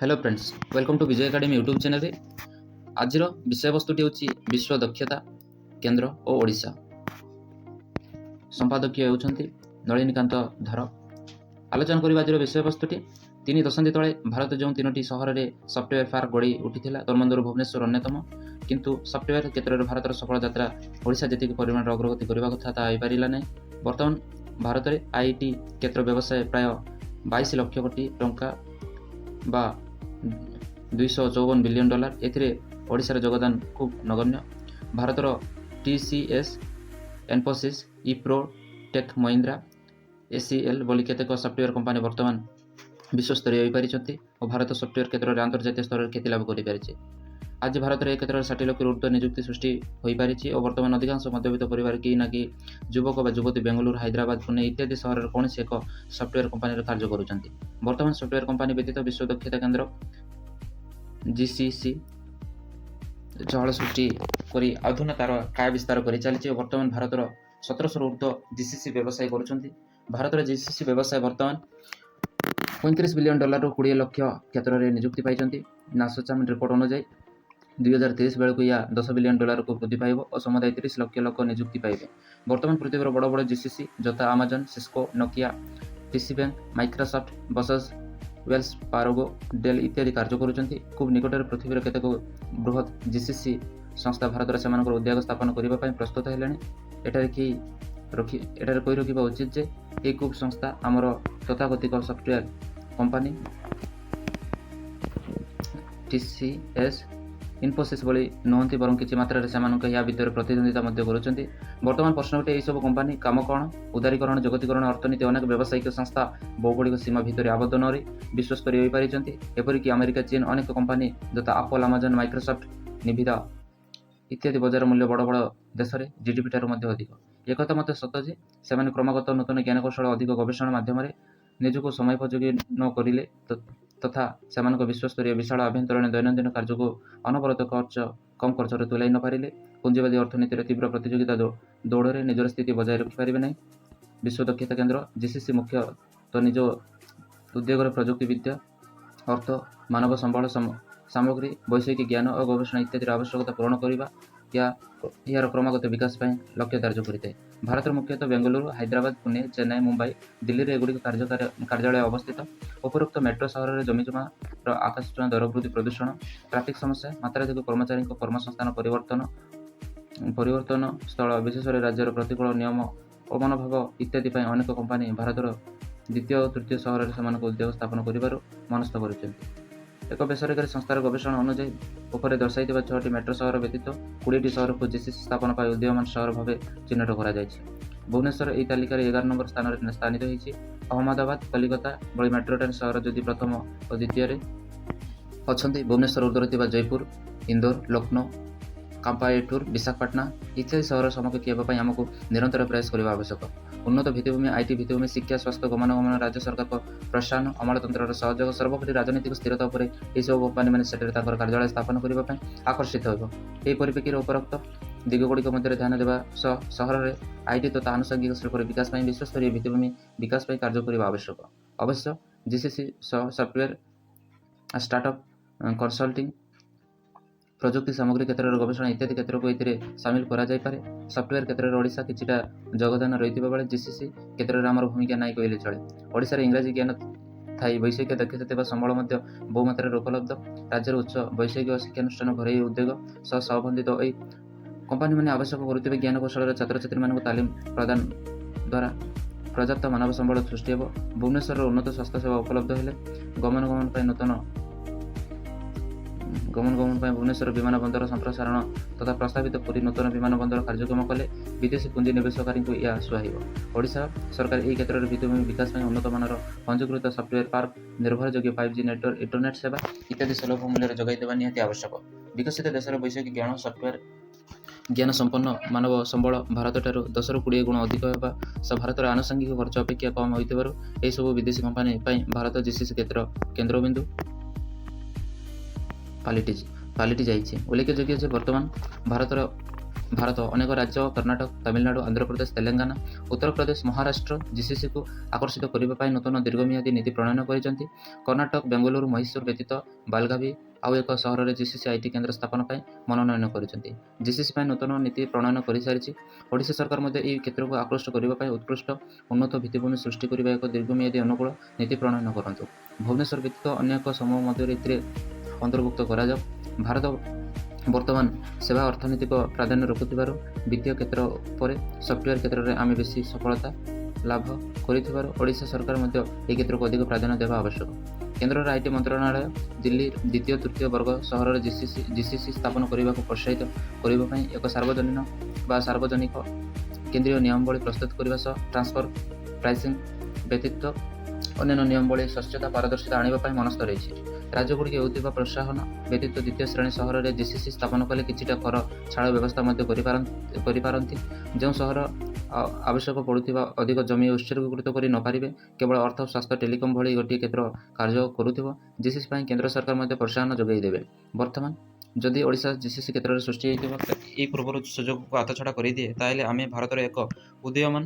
Hello friends, welcome to Vijay Academy YouTube ଚ୍ୟାନେଲରେ ଆଜିର ବିଷୟବସ୍ତୁଟି ହେଉଛି ବିଶ୍ୱ ଦକ୍ଷତା କେନ୍ଦ୍ର ଓ ଓଡ଼ିଶା। ସମ୍ପାଦକୀୟ ହେଉଛନ୍ତି ନଳିନୀକାନ୍ତ ଧର। ଆଲୋଚନା କରିବା ଆଜିର ବିଷୟବସ୍ତୁଟି। 3 ଦଶନ୍ଧି ତଳେ ଭାରତ ଯେଉଁ ତିନୋଟି ସହରରେ ସଫ୍ଟୱେୟାର ପାର୍କ ଗଢ଼ି ଉଠିଥିଲା, ତନ୍ମଧ୍ୟରୁ ଭୁବନେଶ୍ୱର ଅନ୍ୟତମ। କିନ୍ତୁ ସଫ୍ଟୱେୟାର କ୍ଷେତ୍ରରେ ଭାରତର ସଫଳ ଯାତ୍ରା ଓଡ଼ିଶା ଯେତିକି ପରିମାଣର ଅଗ୍ରଗତି କରିବା କଥା, ତାହା ହୋଇପାରିଲା ନାହିଁ। ବର୍ତ୍ତମାନ ଭାରତରେ IT କ୍ଷେତ୍ର ବ୍ୟବସାୟ ପ୍ରାୟ 22 ଲକ୍ଷ କୋଟି ଟଙ୍କା ବା 254 ବିଲିୟନ ଡଲାର। ଏଥିରେ ଓଡ଼ିଶାର ଯୋଗଦାନ ଖୁବ୍ ନଗଣ୍ୟ। ଭାରତର TCS, Infosys, Wipro, take Mahindra, HCL ଭଳି କେତେକ ସଫ୍ଟୱେୟାର କମ୍ପାନୀ ବର୍ତ୍ତମାନ ବିଶ୍ୱସ୍ତରୀୟ ହୋଇପାରିଛନ୍ତି ଓ ଭାରତ ସଫ୍ଟୱେୟାର କ୍ଷେତ୍ରରେ ଆନ୍ତର୍ଜାତୀୟ ସ୍ତରରେ ଖ୍ୟାତି ଲାଭ କରିପାରିଛି। ଆଜି ଭାରତରେ ଏ କ୍ଷେତ୍ରରେ 60 ଲକ୍ଷରୁ ଉର୍ଦ୍ଧ୍ୱ ନିଯୁକ୍ତି ସୃଷ୍ଟି ହୋଇପାରିଛି ଓ ବର୍ତ୍ତମାନ ଅଧିକାଂଶ ମଧ୍ୟବିତ୍ତ ପରିବାର କେହି ନା କେହି ଯୁବକ ବା ଯୁବତୀ ବେଙ୍ଗାଲୁରୁ, ହାଇଦ୍ରାବାଦ, ପୁନେ ଇତ୍ୟାଦି ସହରର କୌଣସି ଏକ ସଫ୍ଟୱେୟାର କମ୍ପାନୀରେ କାର୍ଯ୍ୟ କରୁଛନ୍ତି। ବର୍ତ୍ତମାନ ସଫ୍ଟୱେୟାର କମ୍ପାନୀ ବ୍ୟତୀତ ବିଶ୍ୱ ଦକ୍ଷତା କେନ୍ଦ୍ର ଜିସିସି ଚହଳ ସୃଷ୍ଟି କରି ଅଧୁନା ତାର କାୟା ବିସ୍ତାର କରି ଚାଲିଛି ଓ ବର୍ତ୍ତମାନ ଭାରତର 1700ରୁ ଉର୍ଦ୍ଧ୍ୱ ଜିସିସି ବ୍ୟବସାୟ କରୁଛନ୍ତି। ଭାରତର ଜିସିସି ବ୍ୟବସାୟ ବର୍ତ୍ତମାନ 35 ବିଲିୟନ ଡଲାରରୁ 20 ଲକ୍ଷ କ୍ଷେତ୍ରରେ ନିଯୁକ୍ତି ପାଇଛନ୍ତି। ନାସୋଚାମ୍ ରିପୋର୍ଟ ଅନୁଯାୟୀ 2030 ବେଳକୁ ଏହା 10 ବିଲିୟନ ଡଲାରକୁ ବୃଦ୍ଧି ପାଇବ ଓ ସମୁଦାୟ 30 ଲକ୍ଷ ଲୋକ ନିଯୁକ୍ତି ପାଇବେ। ବର୍ତ୍ତମାନ ପୃଥିବୀର ବଡ଼ ବଡ଼ ଜିସିସି ଯଥା Amazon, Cisco, Nokia, TC bank, Microsoft, Bajaj, Wells Fargo, Dell ଇତ୍ୟାଦି କାର୍ଯ୍ୟ କରୁଛନ୍ତି। ଖୁବ୍ ନିକଟରେ ପୃଥିବୀର କେତେକ ବୃହତ୍ ଜିସିସି ସଂସ୍ଥା ଭାରତରେ ସେମାନଙ୍କର ଉଦ୍ୟୋଗ ସ୍ଥାପନ କରିବା ପାଇଁ ପ୍ରସ୍ତୁତ ହେଲେଣି। ଏଠାରେ କହି ରଖିବା ଉଚିତ ଯେ ଏହି ଖୁବ୍ ସଂସ୍ଥା ଆମର ତଥାକଥିତ ସଫ୍ଟୱେୟାର କମ୍ପାନୀ ଟିସିଏସ୍, ଇନଫୋସିସ୍ ଭଳି ନୁହନ୍ତି, ବରଂ କିଛି ମାତ୍ରାରେ ସେମାନଙ୍କ ଏହା ଭିତରେ ପ୍ରତିଦ୍ୱନ୍ଦିତା ମଧ୍ୟ କରୁଛନ୍ତି। ବର୍ତ୍ତମାନ ପ୍ରଶ୍ନ ଉଠେ, ଏହିସବୁ କମ୍ପାନୀ କାମ କ'ଣ? ଉଦାରୀକରଣ, ଜଗତୀକରଣ ଅର୍ଥନୀତି ଅନେକ ବ୍ୟବସାୟିକ ସଂସ୍ଥା ଭୌଗୋଳିକ ସୀମା ଭିତରେ ଆବଦ୍ଧ ନ ରହି ବିଶ୍ୱସ୍ତରୀୟ ହୋଇପାରିଛନ୍ତି। ଏପରିକି ଆମେରିକା, ଚୀନ ଅନେକ କମ୍ପାନୀ ଯଥା ଆପଲ୍, ଆମାଜନ୍, ମାଇକ୍ରୋସଫ୍ଟ, ନିଭିଦା ଇତ୍ୟାଦି ବଜାର ମୂଲ୍ୟ ବଡ଼ ବଡ଼ ଦେଶରେ ଜିଡିପି ଠାରୁ ମଧ୍ୟ ଅଧିକ। ଏକଥା ମଧ୍ୟ ସତ ଯେ ସେମାନେ କ୍ରମାଗତ ନୂତନ ଜ୍ଞାନକୌଶଳ, ଅଧିକ ଗବେଷଣା ମାଧ୍ୟମରେ ନିଜକୁ ସମୟୋପଯୋଗୀ ନ କରିଲେ ତଥା ସେମାନଙ୍କ ବିଶ୍ୱସ୍ତରୀୟ ବିଶାଳ ଆଭ୍ୟନ୍ତରୀଣ ଦୈନନ୍ଦିନ କାର୍ଯ୍ୟକୁ ଅନବରତ କମ୍ ଖର୍ଚ୍ଚରେ ତୁଲାଇ ନପାରିଲେ ପୁଞ୍ଜିବାଦୀ ଅର୍ଥନୀତିର ତୀବ୍ର ପ୍ରତିଯୋଗିତା ଦୌଡ଼ରେ ନିଜର ସ୍ଥିତି ବଜାୟ ରଖିପାରିବେ ନାହିଁ। ବିଶ୍ୱ ଦକ୍ଷତା କେନ୍ଦ୍ର ଜିସିସି ମୁଖ୍ୟତଃ ନିଜ ଉଦ୍ୟୋଗର ପ୍ରଯୁକ୍ତିବିଦ୍ୟା, ଅର୍ଥ, ମାନବ ସମ୍ବଳ, ସାମଗ୍ରୀ, ବୈଷୟିକ ଜ୍ଞାନ ଓ ଗବେଷଣା ଇତ୍ୟାଦିର ଆବଶ୍ୟକତା ପୂରଣ କରିବା, ଏହାର କ୍ରମାଗତ ବିକାଶ ପାଇଁ ଲକ୍ଷ୍ୟ ଧାର୍ଯ୍ୟ କରିଥାଏ। ଭାରତର ମୁଖ୍ୟତଃ ବେଙ୍ଗାଲୁରୁ, ହାଇଦ୍ରାବାଦ, ପୁନେ, ଚେନ୍ନାଇ, ମୁମ୍ବାଇ, ଦିଲ୍ଲୀରେ ଏଗୁଡ଼ିକ କାର୍ଯ୍ୟାଳୟ ଅବସ୍ଥିତ। ଉପରୋକ୍ତ ମେଟ୍ରୋ ସହରରେ ଜମିଜମାର ଆକାଶଛୁଆଁ ଦରବୃଦ୍ଧି, ପ୍ରଦୂଷଣ, ଟ୍ରାଫିକ୍ ସମସ୍ୟା, ମାତ୍ରାଧିକ କର୍ମଚାରୀଙ୍କ କର୍ମସଂସ୍ଥାନ ପରିବର୍ତ୍ତନ, ପରିବର୍ତ୍ତନ ସ୍ଥଳ ବିଶେଷରେ ରାଜ୍ୟର ପ୍ରତିକୂଳ ନିୟମ ଓ ମନୋଭାବ ଇତ୍ୟାଦି ପାଇଁ ଅନେକ କମ୍ପାନୀ ଭାରତର ଦ୍ୱିତୀୟ ଓ ତୃତୀୟ ସହରରେ ସେମାନଙ୍କ ଉଦ୍ୟୋଗ ସ୍ଥାପନ କରିବାରୁ ମନସ୍ଥ କରିଛନ୍ତି। ଏକ ବେସରକାରୀ ସଂସ୍ଥାର ଗବେଷଣା ଅନୁଯାୟୀ ଉପରେ ଦର୍ଶାଇଥିବା ଛଅଟି ମେଟ୍ରୋ ସହର ବ୍ୟତୀତ 20ଟି ସହରକୁ ଜିସିସି ସ୍ଥାପନ ପାଇଁ ଉଦୀୟମାନ ସହର ଭାବେ ଚିହ୍ନଟ କରାଯାଇଛି। ଭୁବନେଶ୍ୱର ଏହି ତାଲିକାରେ 11 ନମ୍ବର ସ୍ଥାନରେ ସ୍ଥାନିତ ହୋଇଛି। ଅହମ୍ମଦାବାଦ, କଲିକତା ଭଳି ମେଟ୍ରୋ ଟ୍ରେନ୍ ସହର ଯଦି ପ୍ରଥମ ଓ ଦ୍ୱିତୀୟରେ ଅଛନ୍ତି, ଭୁବନେଶ୍ୱର ଉର୍ଦ୍ଧ୍ୱରେ ଥିବା ଜୟପୁର, ଇନ୍ଦୋର, ଲକ୍ଷ୍ନୌ, କୋଏମ୍ବାଟୁର, ବିଶାଖାପାଟଣା ଇତ୍ୟାଦି ସହର ସମକକ୍ଷ ହେବା ପାଇଁ ଆମକୁ ନିରନ୍ତର ପ୍ରୟାସ କରିବା ଆବଶ୍ୟକ। ଉନ୍ନତ ଭିତ୍ତିଭୂମି, IT ଭିତ୍ତିଭୂମି, ଶିକ୍ଷା, ସ୍ୱାସ୍ଥ୍ୟ, ଗମନାଗମନ, ରାଜ୍ୟ ସରକାରଙ୍କ ପ୍ରୋତ୍ସାହନ, ଅମଲାତନ୍ତ୍ରର ସହଯୋଗ, ସର୍ବୋପରି ରାଜନୈତିକ ସ୍ଥିରତା ଉପରେ ଏହିସବୁ କମ୍ପାନୀମାନେ ସେଠାରେ ତାଙ୍କର କାର୍ଯ୍ୟାଳୟ ସ୍ଥାପନ କରିବା ପାଇଁ ଆକର୍ଷିତ ହେବ। ଏହି ପରିପ୍ରେକ୍ଷୀରେ ଉପରୋକ୍ତ ଦିଗଗୁଡ଼ିକ ମଧ୍ୟରେ ଧ୍ୟାନ ଦେବା ସହ ସହରରେ IT ତଥା ଆନୁଷଙ୍ଗିକ ଶିଳ୍ପର ବିକାଶ ପାଇଁ ବିଶ୍ୱସ୍ତରୀୟ ଭିତ୍ତିଭୂମି ବିକାଶ ପାଇଁ କାର୍ଯ୍ୟ କରିବା ଆବଶ୍ୟକ। ଅବଶ୍ୟ ଜିସିସି ସହ ସଫ୍ଟୱେୟାର, ଷ୍ଟାର୍ଟଅପ୍, କନସଲ୍ଟିଂ, ପ୍ରଯୁକ୍ତି ସାମଗ୍ରୀ କ୍ଷେତ୍ରର ଗବେଷଣା ଇତ୍ୟାଦି କ୍ଷେତ୍ରକୁ ଏଥିରେ ସାମିଲ କରାଯାଇପାରେ। ସଫ୍ଟୱେୟାର କ୍ଷେତ୍ରରେ ଓଡ଼ିଶା କିଛିଟା ଯୋଗଦାନ ରହିଥିବା ବେଳେ ଜିସିସି କ୍ଷେତ୍ରରେ ଆମର ଭୂମିକା ନାହିଁ କହିଲେ ଚଳେ। ଓଡ଼ିଶାରେ ଇଂରାଜୀ ଜ୍ଞାନ ଥାଇ ବୈଷୟିକ ଦକ୍ଷତା ଥିବା ସମ୍ବଳ ମଧ୍ୟ ବହୁମାତ୍ରାରେ ଉପଲବ୍ଧ। ରାଜ୍ୟର ଉଚ୍ଚ ବୈଷୟିକ ଶିକ୍ଷାନୁଷ୍ଠାନ, ଘରୋଇ ଉଦ୍ୟୋଗ ସହ ସମ୍ବନ୍ଧିତ ଏହି କମ୍ପାନୀମାନେ ଆବଶ୍ୟକ କରୁଥିବା ଜ୍ଞାନକୌଶଳର ଛାତ୍ରଛାତ୍ରୀମାନଙ୍କୁ ତାଲିମ ପ୍ରଦାନ ଦ୍ୱାରା ପର୍ଯ୍ୟାପ୍ତ ମାନବ ସମ୍ବଳ ସୃଷ୍ଟି ହେବ। ଭୁବନେଶ୍ୱରର ଉନ୍ନତ ସ୍ୱାସ୍ଥ୍ୟ ସେବା ଉପଲବ୍ଧ ହେଲେ ଗମନାଗମନ ପାଇଁ ଭୁବନେଶ୍ୱର ବିମାନ ବନ୍ଦର ସମ୍ପ୍ରସାରଣ ତଥା ପ୍ରସ୍ତାବିତ ପୁରୀ ନୂତନ ବିମାନ ବନ୍ଦର କାର୍ଯ୍ୟକ୍ଷମ କଲେ ବିଦେଶୀ ପୁଞ୍ଜି ନିବେଶକାରୀଙ୍କୁ ଏହା ସୁହାଇବ। ଓଡ଼ିଶା ସରକାର ଏହି କ୍ଷେତ୍ରରେ ଭିତ୍ତିଭୂମି ବିକାଶ ପାଇଁ ଉନ୍ନତମାନର ପଞ୍ଜୀକୃତ ସଫ୍ଟୱେୟାର ପାର୍କ, ନିର୍ଭରଯୋଗ୍ୟ 5G network, internet ସେବା ଇତ୍ୟାଦି ସୁଲଭ ମୂଲ୍ୟରେ ଯୋଗାଇ ଦେବା ନିହାତି ଆବଶ୍ୟକ। ବିକଶିତ ଦେଶର ବୈଷୟିକ ଜ୍ଞାନ, ସଫ୍ଟୱେୟାର ଜ୍ଞାନ ସମ୍ପନ୍ନ ମାନବ ସମ୍ବଳ ଭାରତଠାରୁ 10ରୁ 20 ଗୁଣ ଅଧିକ ହେବା ସହ ଭାରତର ଆନୁଷଙ୍ଗିକ ଖର୍ଚ୍ଚ ଅପେକ୍ଷା କମ୍ ହୋଇଥିବାରୁ ଏହିସବୁ ବିଦେଶୀ କମ୍ପାନୀ ପାଇଁ ଭାରତ ଜିସିସି କ୍ଷେତ୍ର କେନ୍ଦ୍ରବିନ୍ଦୁ ପାଲଟି ପାଲଟି ଯାଇଛି। ଉଲ୍ଲେଖଯୋଗ୍ୟ ଯେ ବର୍ତ୍ତମାନ ଭାରତର ଭାରତ ଅନେକ ରାଜ୍ୟ କର୍ଣ୍ଣାଟକ, ତାମିଲନାଡୁ, ଆନ୍ଧ୍ରପ୍ରଦେଶ, ତେଲେଙ୍ଗାନା, ଉତ୍ତରପ୍ରଦେଶ, ମହାରାଷ୍ଟ୍ର ଜିସିସିକୁ ଆକର୍ଷିତ କରିବା ପାଇଁ ନୂତନ ଦୀର୍ଘମିଆଦୀ ନୀତି ପ୍ରଣୟନ କରିଛନ୍ତି। କର୍ଣ୍ଣାଟକ, ବେଙ୍ଗାଲୁରୁ, ମହୀଶୂର ବ୍ୟତୀତ ବେଲଗାଭି ଆଉ ଏକ ସହରରେ ଜିସିସି IT କେନ୍ଦ୍ର ସ୍ଥାପନ ପାଇଁ ମନୋନୟନ କରିଛନ୍ତି। ଜିସିସି ପାଇଁ ନୂତନ ନୀତି ପ୍ରଣୟନ କରିସାରିଛି। ଓଡ଼ିଶା ସରକାର ମଧ୍ୟ ଏହି କ୍ଷେତ୍ରକୁ ଆକୃଷ୍ଟ କରିବା ପାଇଁ ଉତ୍କୃଷ୍ଟ ଉନ୍ନତ ଭିତ୍ତିଭୂମି ସୃଷ୍ଟି କରିବା ଏକ ଦୀର୍ଘମିଆଦୀ ଅନୁକୂଳ ନୀତି ପ୍ରଣୟନ କରନ୍ତୁ। ଭୁବନେଶ୍ୱର ବ୍ୟତୀତ ଅନ୍ୟ ଏକ ସମୂହ ମଧ୍ୟରେ ଏଥିରେ ଅନ୍ତର୍ଭୁକ୍ତ କରାଯାଉ। ଭାରତ ବର୍ତ୍ତମାନ ସେବା ଅର୍ଥନୀତିକ ପ୍ରାଧାନ୍ୟ ରଖୁଥିବାରୁ ବିତ୍ତୀୟ କ୍ଷେତ୍ର ଉପରେ ସଫ୍ଟୱେୟାର କ୍ଷେତ୍ରରେ ଆମେ ବେଶୀ ସଫଳତା ଲାଭ କରିଥିବାରୁ ଓଡ଼ିଶା ସରକାର ମଧ୍ୟ ଏହି କ୍ଷେତ୍ରକୁ ଅଧିକ ପ୍ରାଧାନ୍ୟ ଦେବା ଆବଶ୍ୟକ। କେନ୍ଦ୍ରର IT ମନ୍ତ୍ରଣାଳୟ ଦିଲ୍ଲୀ ଦ୍ୱିତୀୟ, ତୃତୀୟ ବର୍ଗ ସହରରେ ଜିସିସି ସ୍ଥାପନ କରିବାକୁ ପ୍ରୋତ୍ସାହିତ କରିବା ପାଇଁ ଏକ ସାର୍ବଜନୀନ ବା ସାର୍ବଜନିକ କେନ୍ଦ୍ରୀୟ ନିୟମାବଳୀ ପ୍ରସ୍ତୁତ କରିବା ସହ ଟ୍ରାନ୍ସଫର ପ୍ରାଇସିଂ ବ୍ୟତୀତ ଅନ୍ୟାନ୍ୟ ନିୟମାବଳୀ ସ୍ୱଚ୍ଛତା, ପାରଦର୍ଶିତା ଆଣିବା ପାଇଁ ମନସ୍ଥ ରହିଛି। ରାଜ୍ୟଗୁଡ଼ିକ ହେଉଥିବା ପ୍ରୋତ୍ସାହନ ବ୍ୟତୀତ ଦ୍ୱିତୀୟ ଶ୍ରେଣୀ ସହରରେ ଜିସିସି ସ୍ଥାପନ କଲେ କିଛିଟା କର ଛାଡ଼ ବ୍ୟବସ୍ଥା ମଧ୍ୟ କରିପାରନ୍ତି। ଯେଉଁ ସହର ଆବଶ୍ୟକ ପଡ଼ୁଥିବା ଅଧିକ ଜମି ଉତ୍ସର୍ଗୀକୃତ କରି ନପାରିବେ, କେବଳ ଅର୍ଥ, ସ୍ୱାସ୍ଥ୍ୟ, ଟେଲିକମ୍ ଭଳି ଗୋଟିଏ କ୍ଷେତ୍ର କାର୍ଯ୍ୟ କରୁଥିବ, ଜିସିସି ପାଇଁ କେନ୍ଦ୍ର ସରକାର ମଧ୍ୟ ପ୍ରୋତ୍ସାହନ ଯୋଗାଇ ଦେବେ। ବର୍ତ୍ତମାନ ଯଦି ଓଡ଼ିଶା ଜିସିସି କ୍ଷେତ୍ରରେ ସୃଷ୍ଟି ହୋଇଥିବା ଏହି ପୂର୍ବରୁ ସୁଯୋଗକୁ ହାତଛଡ଼ା କରିଦିଏ, ତାହେଲେ ଆମେ ଭାରତର ଏକ ଉଦୀୟମାନ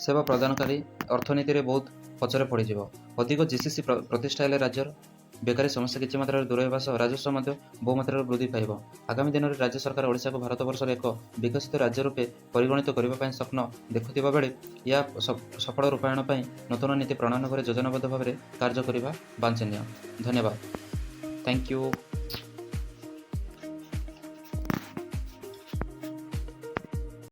ସେବା ପ୍ରଦାନକାରୀ ଅର୍ଥନୀତିରେ ବହୁତ ପଛରେ ପଡ଼ିଯିବ। ଅଧିକ ଜିସିସି ପ୍ରତିଷ୍ଠା ହେଲେ ରାଜ୍ୟର ବେକାରୀ ସମସ୍ୟା କିଛି ମାତ୍ରାରେ ଦୂର ହେବା ସହ ରାଜସ୍ୱ ମଧ୍ୟ ବହୁ ମାତ୍ରାରେ ବୃଦ୍ଧି ପାଇବ। ଆଗାମୀ ଦିନରେ ରାଜ୍ୟ ସରକାର ଓଡ଼ିଶାକୁ ଭାରତବର୍ଷର ଏକ ବିକଶିତ ରାଜ୍ୟ ରୂପେ ପରିଗଣିତ କରିବା ପାଇଁ ସ୍ୱପ୍ନ ଦେଖୁଥିବା ବେଳେ ଏହା ସଫଳ ରୂପାୟନ ପାଇଁ ନୂତନ ନୀତି ପ୍ରଣୟନ କରି ଯୋଜନାବଦ୍ଧ ଭାବରେ କାର୍ଯ୍ୟ କରିବା ବାଞ୍ଛନୀୟ। ଧନ୍ୟବାଦ। Thank you.